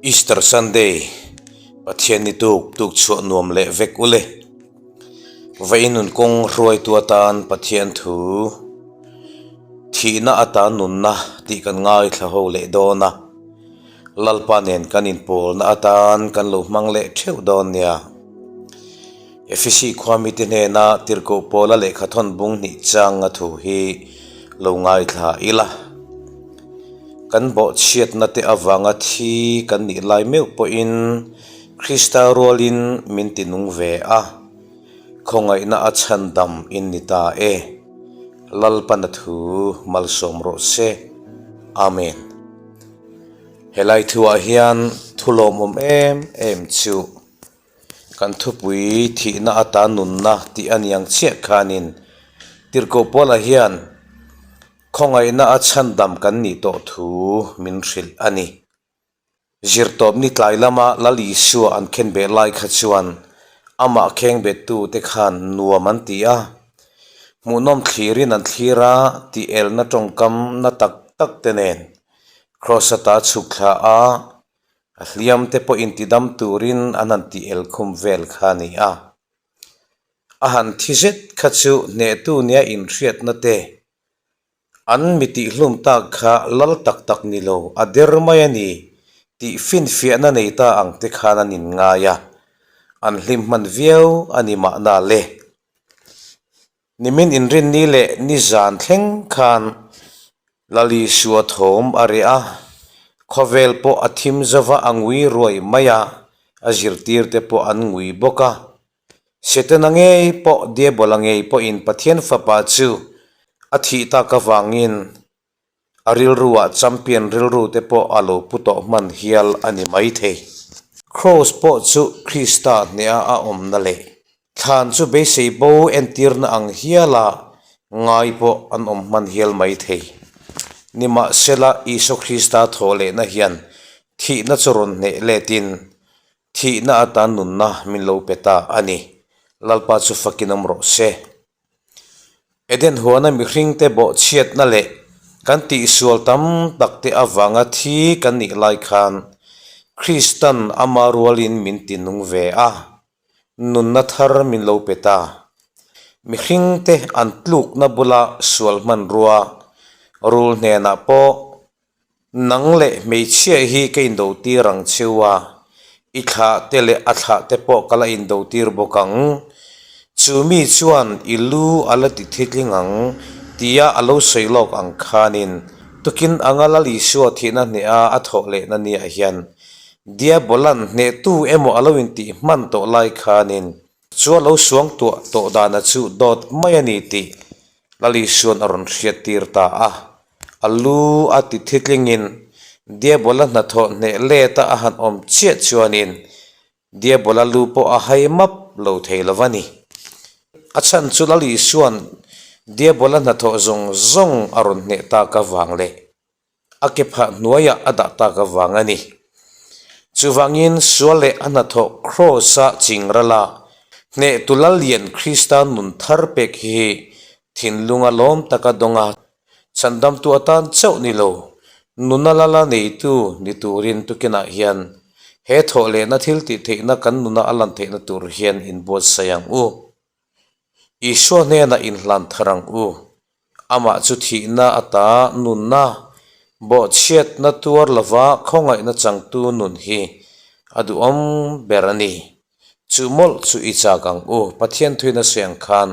Easter Sunday, Pathian ni tuk tuk chhuah nuam leh vek ule. Vawiin nun kawng hruaitu atan Pathian thu thihna atan nunna tih kan ngaithla ho leh dawn a. Lalpa nen kan inpawlna atan kan lo hmang leh theuh dawn nia. Efesi khua mite hnena tirhkoh Paula lehkha thawn bung hnih changa thu hi lo ngaithla ila. Kan bawhchhiatna te avanga thi kan nih lai meuh pawhin Krista rualin min ti nung ve a, khawngaihna a chhandam in ni ta e. Lalpana thu malsawm rawh se. Amen. Helai thuah hian thu lawmawm em em chu Kan thupui thihna atan nunna tih a niang chiah khanin Tirhkoh Paula hian khawngaihna a chhandam kan nih tawh thu min hrilh a ni. Zirtawp ni tlai lama Lal Isua an khenbeh lai kha chuan amah khengbettute khan nuam an ti a, hmuhnawm thlirin an thlir a tih elna tawngkam na tak tak te nen Kraws ata chhuk thla a A hliam te pawh intidam turin an han tih el khum vel kha a ni a. A han thi zet kha chu hnehtu nia inhriatna te, an mi tihhlum tak kha lal tak tak ni lo, a der mai a ni tih finfiahna nei ta ang te khan an inngai a, an hlim hman viau a ni mahna le. Nimin inrinni leh nizan thleng khan Lalisua thawm a reh a, khawvel pawh a thim zova a ngui ruai mai a, a zirtirte pawh an ngui bawk a. Setana ngei pawh Diabola ngei pawhin Pathian Fapa chu a thih tak avangin A rilruah champion rilru te pawh a lo pu tawh hman hial a ni maithei. Kraws pawh chu Krista hneha a awmna leh thlan chu beisei bo entirna ang hiala ngai pawh an awm hman hial maithei. Nimahsela, Isua Krista thawh lehna hian thihna chu rawn hneh letin thihna atan nunna min lo pe ta a ni. Lalpa chu fakin awm rawh se. Eden huana mihringte bawhchhiatna leh kan tihsual tam takte avanga thi kan nih lai khan Kristan ama rualin min ti nung ve a, nunna thar min lo pe ta. Mihringte an tlukna bula sual hmanrua rul hnenah pawh Nang leh hmeichhia hi ka indo tir ang cheu a, i thlah te leh a thlah te pawh ka la indo tir bawk ang. Chu mi chuan i lu a la ti thitling ang tia a lo sawi lawk ang khanin tukin anga Lal Isua thihna hneha a thawh lehna niah hian Diabolan hnehtu emaw a lo intih hman tawh lai khanin Chu a lo suangtuah tawh dana chu dawt mai a ni tih Lal Isua'n a rawn hriattir ta a. A lu a ti thitlingin Diabola hnathawh hneh leta a han awm chiah chuanin Diabola lu pawh a hai map lo thei lo va ni. A chhan chu Lal Isua'n Diabola hnathawh zawng zawng a rawn hneh tak avang leh A ke phah hnuaiah a dah tak avang a ni. Chuvangin sual leh a hnathawh Kraws-a chingrala hnehtu Lallian Krista nun thar pek hi thinlunga lawm taka dawnga chhandamtu atan chauh ni lo, nuna lala neitu ni turin tukinah hian he thawh lehna thil tih theihna kan nuna a lan theihna tur hian inbuatsaih ang u. Isua hnenah inhlan thar ang u. Amah chu thihna ata nunna, bawhchhiatna tuar lova khawngaihna changtu nun hi a duhawm ber a ni. Chu mawlh chu i chak ang u. Pathian thuina sawi ang khan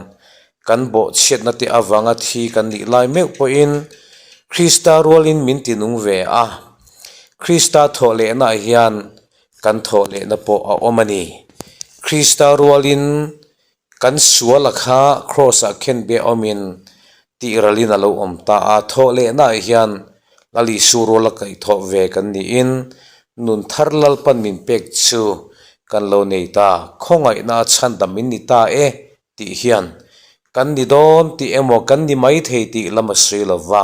kan bawhchhiatna te avanga thi kan nih lai meuh pawhin Krista rualin min tinung ve a. Krista thawh lehnaah hian kan thawh lehna pawh a awm a ni. Krista rualin kan suala kha Kraws-ah khen be awmin tihralin a lo awm ta a, thawh lehnaah hian Lal Isu ruala kaihthawh ve kan niin nun thar Lalpan min pek chu kan lo nei ta, khawngaihna a chhandam min ni ta e tih hian kan ni dawn tih emaw kan ni maithei tih lam a sawi lo va,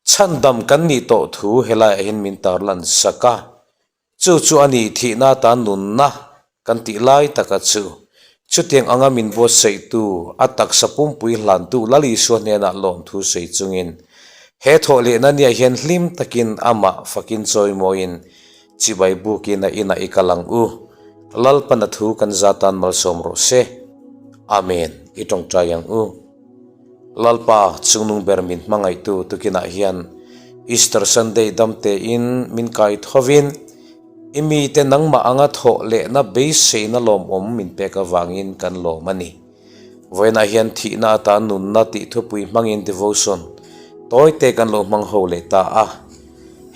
Chhandam kan nih tawh thu helaiah hian min tarlan sak a, chu chu a ni thihna atan nunna kan tih lai taka chu. Chutiang anga min buatsaihtu, a taksa pumpui hlantu Lal Isua hnenah lawmthu sawi chungin he thawh lehna niah hian hlim takin amah fakin chawimawiin. Chibai bukin a inah i kal ang u. Lalpan a thu kan za tan malsawm rawh se. Amen. I tawngtai ang u. Lalpa, chungnung ber min hmangaihtu tukinah hian Easter Sunday dam tein min kai thovin i mite nangmah anga thawh lehna beiseina lawmawm min pek avangin kan lawm a ni. Vawiinah hian thihna atan nunna tih thupui hmangin devotion tawite kan lo hmang ho leh ta a.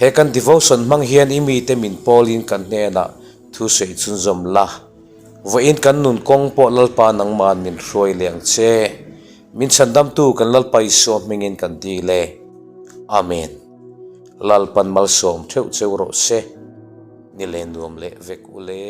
He kan devotion hmang hian i mite min pawlin kan hnenah thu sawi chhunzawm la. Vawiin kan nun kawng pawh Lalpa nangma'n min hruai leh ang che. Min chhandamtu kan Lalpa Isua hmingin kan dil e. Amen. Lalpan malsawm theuh cheu rawh se. Ni leh nuam leh vek u le.